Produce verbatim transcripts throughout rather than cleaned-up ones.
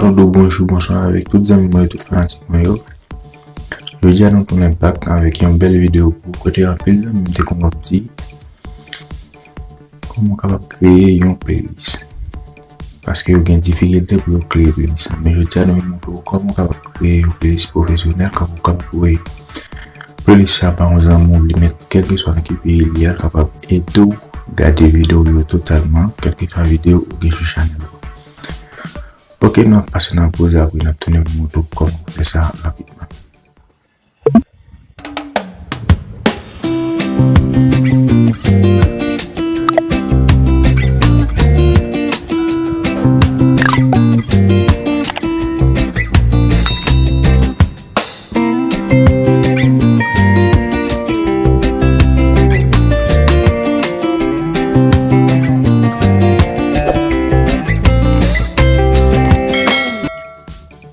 Mwen di w bonjou, bonswa avèk tout zanmi mwen yo, tout fanatik mwen yo. Jodi a nou tounen back avèk yon bèl videyo pou ou, kote anpil zanmi m te konn ap di kòman w kapab kreye yon playlist. Paske yo gen difikilte pou yo kreye playlist la. Men jodi a nou vin montre w kòman w kapab kreye yon playlist pwofesyonèl, kòman w kapab voye playlist sa ba yon zanmi w, li met kèlkeswa nan ki peyi li ye, l kapab ede w gade videyo yo totalman, kèlkeswa videyo ou gen sou chanèl ou. Ok, nou ap pase nan poz, apre n ap tounen pou montre w kòman fè sa rapidman.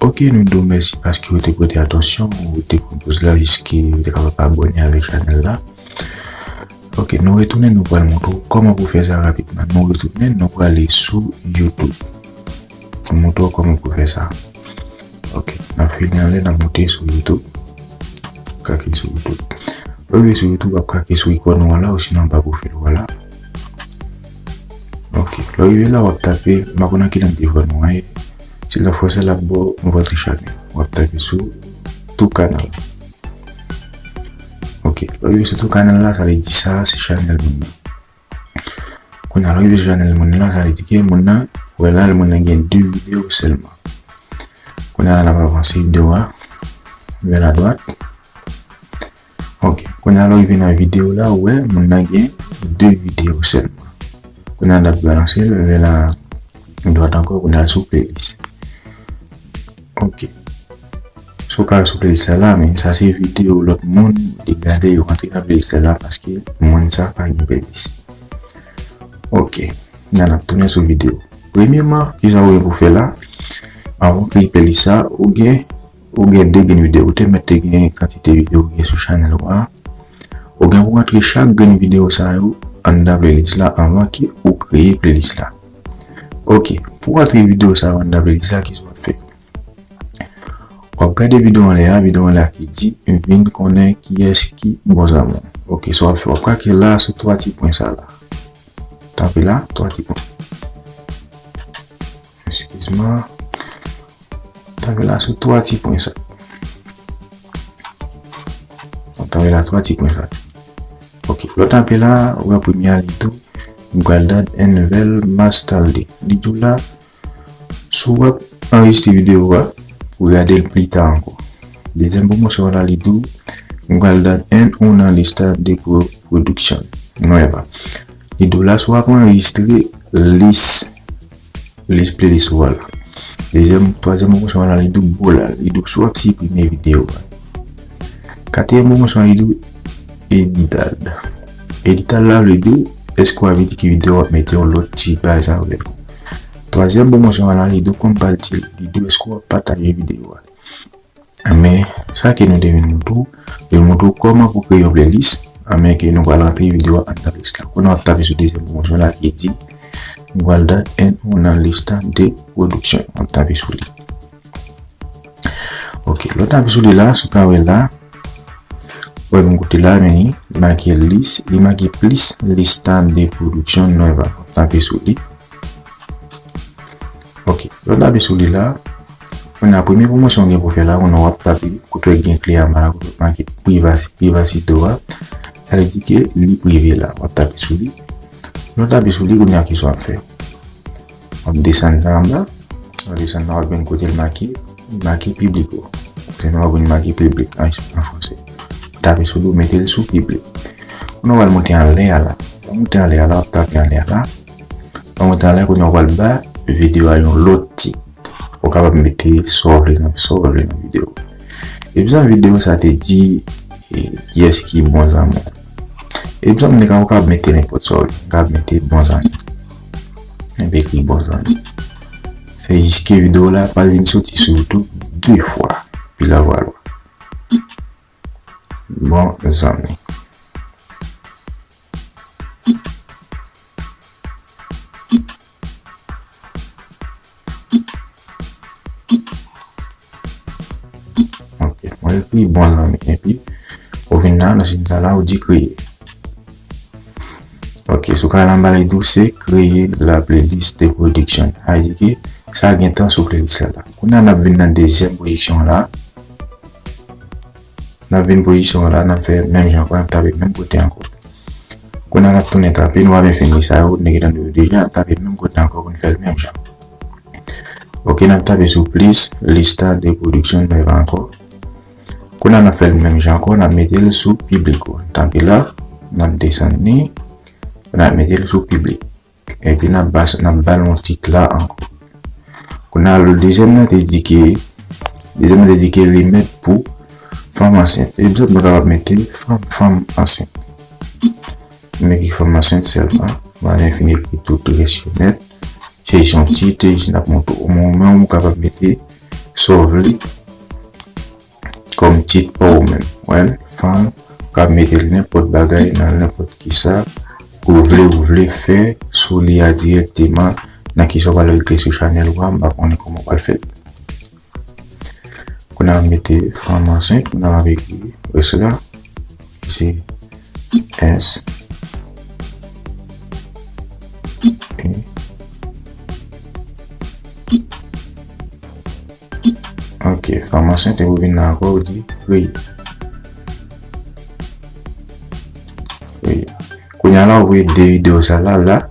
Ok, nou di w mèsi paske w te prete atansyon, ou te pran poz la, jiske ou te kapab abòne avèk chanèl la. Ok, nou retounen, nou pral montre w kòman pou fè sa rapidman. Nou retounen, nou prale sou YouTube. Mwen montre w kòman pou fè sa. Ok, n ap fini anlè, n ap monte sou YouTube. Klike sou YouTube. Lè w rive sou YouTube, w ap klike sou ikòn ou an la, osinon anba pwofil ou an la. Ok, lè w rive la, w ap tape, m pa konn nan ki lang te fè nou an ye. Si l nan fransè, l ap ba w yon vòtre chanèl. W ap tape sou tou kanal. Ok, lè w rive sou tou kanal la, sa vle di sa, se chanèl moun nan. Kounye a, lè w rive sou chanèl moun nan, sa vle di ke moun nan, wè la, moun nan gen de videyo sèlman. Kounye a la, n ap avanse videyo a vè la dwat. Ok, kounye a, lè w rive nan videyo la, ou wè, moun nan gen de videyo sèlman. Kounye a, n ap balanse l vè la dwat ankò, kounye a, sou playlist. Ok. Si w ka wè sou playlist la la, men sa se videyo lòt moun te gade, yo rantre nan playlist la la paske moun sa pa gen playlist. Ok. N a, n ap tounen sou videyo. Premyèman, kisa ou gen pou fè la? Anvan w kreye playlist sa, ou gen, ou gen de grenn videyo. Ou te mèt te gen kantite videyo ou gen sou chanèl ou a. Ou gen pou rantre chak grenn videyo sa yo anndan playlist la anvan ke ou kreye playlist la. Ok, pou w rantre videyo sa yo anndan playlist la, kisa w ap fè? W ap gade videyo anlè a, videyo anlè a ki di, vin konnen kiyès ki bon zanmi w. Ok, sa w ap fè, w ap klike la sou twa ti pwen sa la. Tape la, twa ti pwen. Eskiz mwen. Tape la sou twa ti pwen sa. Tape la, twa ti pwen sa. Ok, lè w tape la, ou wè premye a li di w, Gwaldad and Vel Mastaldi. Li di w la, si w ap anrejistre videyo a, ou gade l pli ta ankò. Dezyèm pwomosyon an la, li di w, Gwaldad and una lista de pro-, production. Nou wè la. Li di w la, si w ap anrejistre lis lis playlist ou a la. Dezyèm, twazyèm pwomosyon an la, li di w bola, li di w si w ap siprime videyo a. Katriyèm pwomosyon an, li di w edital. Edital la vle di w, èske w ap edike videyo a, ap mete yon lòt ti bagay sa avèk ou. Twazyèm pwomosyon an la, li di w konpatil, li di w èske w ap pataje videyo a. Men, sa ke nou te vin montre w, nou montre w kòman pou kreye yon playlist, men ke nou pral rantre videyo a anndan playlist la. Kounye a w ap tape sou dezyèm pwomosyon la ki di Gwaldad and una lista de production. W ap tape sou li. Ok, lè w tape sou li la, si w ka wè la, w wè bò kote la, men li make lis, li make plis lista de production, nou wè pa. W ap tape sou li. Ok, lè w tape sou li la, kounye a premye pwomosyon w gen pou fè la, kounye a w ap tape, kote w gen kle anba la, kote w make privasi, privasi do a, sa vle di ke li prive la, w ap tape sou li. Lè w tape sou li, kounye a kisa w ap fè? W ap desann la anba, w ap desann la, w ap jwenn kote l make, make pibliko. Kounye a w ap jwenn make piblik an, an fransè. W tape sou li, w mete l sou piblik. Kounye a w al monte anlè a la. W monte anlè a la, w ap tape anlè a la. An mwen talè, kounye a w pral ba videyo a yon lòt tit. Ou kapab mete sa w vle nan, sa w vle nan videyo. Epi jan videyo sa te di, e, kiyès ki bon zanmi w. Epi jan m te ka, ou kapab mete nenpòt sa w vle. Ou kapab mete bon zanmi. Epi ekri bon zanmi. Se jis ke videyo la pa vin soti sou YouTube de fwa. Pi la vwa lwa. Bon zanmi. Ekri bon zanmi. Epi, ou vin la, nan siy sa la, ou di kreye. Ok, sou ka la, m ba li tou, se kreye la playlist de production. Sa vle di ke sa gen tan sou playlist la la. Kounye a, n ap vin nan dezyèm pozisyon la. N ap vin pozisyon la, n ap fè menm jan ankò, n ap tape menm kote ankò. Kounye a, n ap tounen tape, nou pa byen fini sa yo, nou gentan nou yo deja, n ap tape menm kote ankò pou n fè l menm jan. Ok, n ap tape sou plis, lista de production, nou ankò. Kounye a, n ap fè l menm jan ankò, n ap mete l sou piblik. N tape la, n ap desann li, n ap mete l sou piblik. Epi n ap ba, n ap ba l yon tit la ankò. Kounye a, dezyèm nan te di ke, dezyèm nan te di ke remèd pou fanm ansent. Egzanp, nou kapab mete fanm, fanm ansent. M ekri fanm ansent sèlman. M pa vin fin ekri tout rès yo nèt. Se yon tit, se n ap montre w. Men w kapab mete sa w vle kòm tit pa w menm. Well, fanm, w ka mete l nenpòt bagay nan nenpòt kisa ou vle, ou vle fè sou li a dirèkteman nan kisa w pral regle sou chanèl ou a, m pa konnen kòman w pral fè l. Kounye a, m mete fanm ansent, kounye a, m ap ekri rès la, se S, E, Ok, fanm ansent, epi w vin la ankò, ou di kreye. Kreye. Kounye a la, ou voye de videyo sa la, la,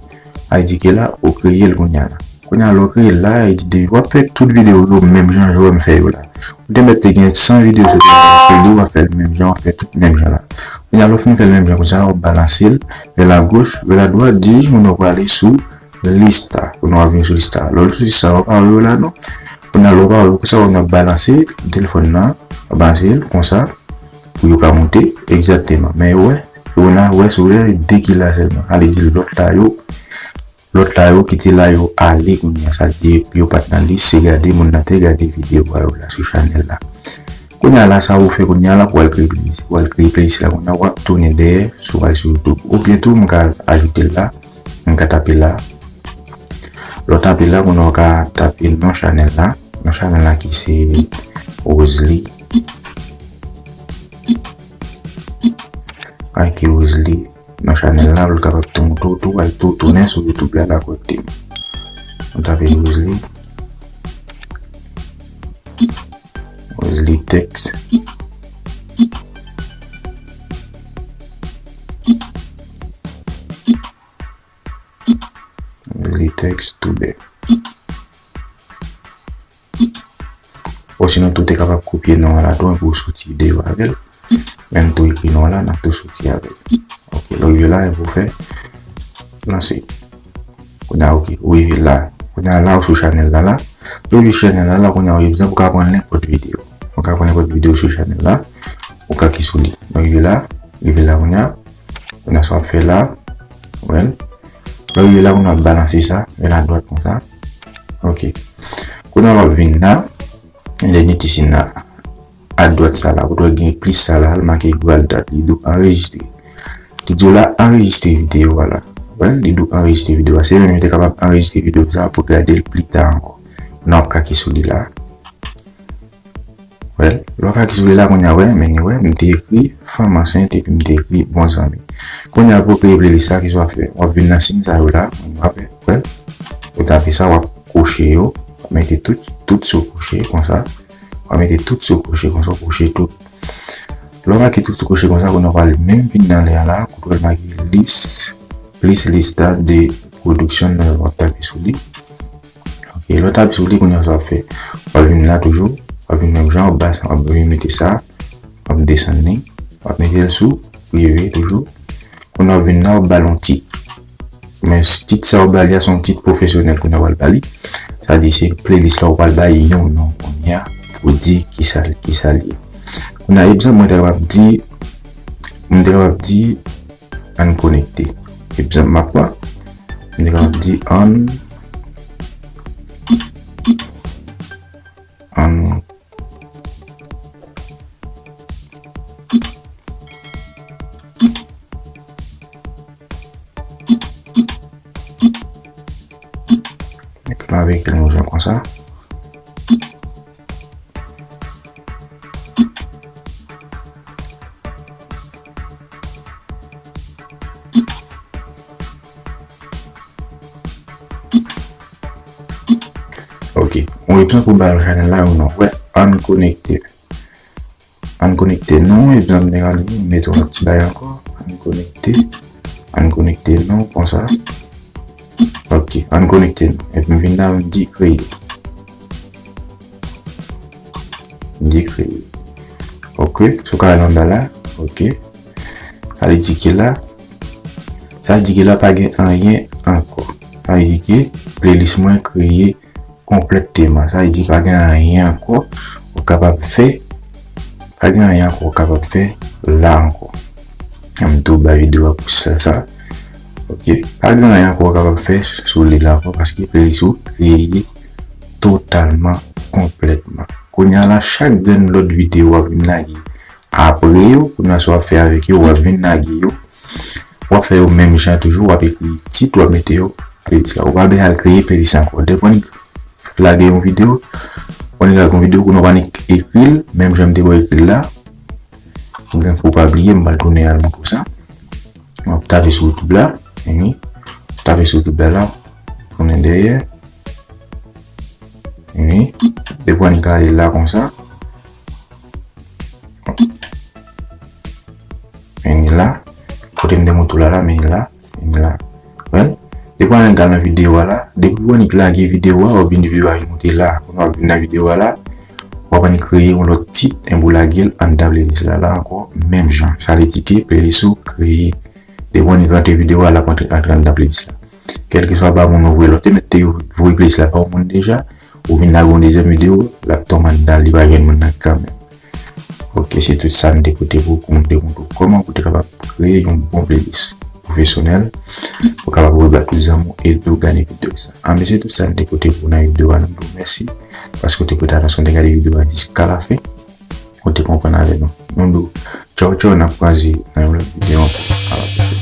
a di ke la, ou kreye l kounye a la. Kounye a, lè w kreye l la, a di de, w ap fè tout videyo yo menm jan, jan w fè yo la. Ou te mèt te gen san videyo sou, sou li, w ap fè l menm jan, w ap fè tout menm jan la. Kounye a, lè w fin fè l menm jan konsa, w ap balanse l vè la goch, vè la dwat, di, moun yo prale sou lista. Kounye a w ap vin sou lista. Lè w sou lista, w ap pa wè yo la non. Kounye a lè w pa wè yo, konsa w ap balanse telefòn nan, w ap balanse l konsa pou yo ka monte egzakteman. Men yo wè, yo la, wè, sou lè de ki la sèlman. Ale di lòt la yo, lòt la yo ki te la yo ale kounye a. Sa vle di yo pa t nan lis, se gade moun nan te gade videyo a yo la sou chanèl la. Kounye a la, sa ou fè kounye a la pou al kreye playlist. Pou al kreye playlist la, kounye a w ap tounen dèyè, sou al sou YouTube. Oubyen tou, m ka ajoute l la, m ka tape la. Lè w tape la, kounye a w ka tape non chanèl la. Non chanèl la ki se Rosalie. Ak Rosalie. Nan chanèl la, pou l kapab tou, tou, tou, al tou tounen sou YouTube la, la kote m. Nou tape Rosalie. Rosalie Tex. Rosalie Tex Tube. Osinon tou, ou te kapab kopye non an la tou, epi ou soti videyo avè l. Menm tou ekri non an la, n ap tou soti avè l. Ok, lè w rive la, epi ou fè lanse. Kounye a, ok, ou rive la. Kounye a, la ou sou chanèl la, la. Lè w rive sou chanèl la, la, kounye a, egzanp, ou ka pran nenpòt videyo. Ou ka pran nenpòt videyo sou chanèl la. Ou ka ki sou li. Lè w rive la, rive la kounye a. Kounye a, sa w ap fè la, well, lè w rive la, kounye a w ap balanse sa, vè la dwat konsa. Ok. Kounye a w ap vin la, e dènye ti siy la, adwat sa la, kote w gen plis sa la, l make egal dat, li di w anrejistre. Li di w la, anrejistre videyo a la. Well, li di w anrejistre videyo a. Se menm yo te kapab anrejistre videyo sa pou gade l pli ta ankò. Kounye a w ap klike sou li la. Well, lè w klike sou li la, kounye a, wè, men wè, m te ekri fanm ansent epi m te ekri bon zanmi. Kounye a, pou kreye playlist la, kisa w ap fè? W ap vin nan siy sa yo la, kounye a, w ap, well, ou tape sa, w ap koche yo, w ap mete tout, tout sou koche, konsa. W ap mete tout sou koche, konsa, w koche tout. Lè w make tout sou koche konsa, kounye a, w pral menm vin nan lè a la, kote w make lis, plis lista de production, w ap tape sou li. Ok, lè w tape sou li, kounye a sa w ap fè. W ap vin la toujou, w ap vin menm jan, w ap bas, w ap vin mete sa, w ap desann li, w ap mete l sou prive toujou. Kounye a w vin la, w ap ba l yon tit. Men tit sa w ba li a, se yon tit pwofesyonèl kounye a w al ba li. Sa di se playlist la w pral bay yon non kounye a pou di kisa, kisa li ye. Kounye a, egzanp, mwen te kapab di, mwen te kapab di, ann konekte. Egzanp, m ap pran. M te kapab di ann, ann, m ap ekri l yon jan konsa. Ok, ou bezwen pou ba chanèl la ou non. Wè, ann konekte. Ann konekte nou, epi ann mete yon lòt ti bagay ankò. Ann konekte. Ann konekte nou konsa. Ok, ann konekte nou. Epi m vin la, m di kreye. M di kreye. Ok, sou ka al anba la. Ok. Sa vle di ke la, sa vle di ke la pa gen anyen ankò. Sa vle di ke playlist mwen kreye konplèteman. Sa vle di pa gen anyen ankò ou kapab fè. Pa gen anyen ankò ou kapab fè la ankò. An m tou ba videyo a pou sa, sa. Ok. Pa gen anyen ankò ou kapab fè sou li la ankò paske playlist ou kreye totalman, konplètman. Kounye a la, chak grenn lòt videyo w ap vin lage apre yo, kounye a sa w ap fè avèk yo, w ap vin lage yo. W ap fè yo menm jan toujou, w ap ekri tit, w ap mete yo playlist la. Ou pa bezwen al kreye playlist ankò. Depi w lage yon videyo, w lage yon videyo, kounye a w pa nik ekri l, menm jan m te ba w ekri l la. Ou gen pou w pa bliye, m pral tounen al montre w sa. W ap tape sou YouTube la, vini. Tape sou YouTube la, la. Tounen dèyè. Vini. Depi w nik ale la konsa. Vini la. Kote m te montre w la, la, vini la. Vini la. Wè? Depi w nik al nan videyo a la. Depi w nik lage videyo a, w ap vin videyo a vin monte la. Kounye a w ap vin nan videyo a la. W ap annik kreye yon lòt tit, epi w lage l anndan playlist la, la ankò, menm jan. Sa vle di ke playlist ou kreye. Depi w nik rantre videyo a, l ap antre, antre anndan playlist la. Kèlkeswa pa moun ou voye, lè w te mèt te voye playlist la pa yon moun deja, ou vin lage yon dezyèm videyo, l ap tonbe anndan, li pa jwenn moun nan kanmenm. Ok, se tout sa m te pote pou, pou m te montre w kòman pou w te kapab kreye yon bon playlist pwofesyonèl, pou w kapab rebat tout zanmi w epi w gade videyo sa. Anben, se tout sa m te pote pou w nan videyo a, nou di w mèsi paske w te prete atansyon, w te gade videyo a jiska lafen, ou te konprann avè nou. Nou di w tchaw tchaw, n ap kwaze nan yon lòt videyo ankò. A la pwochèn.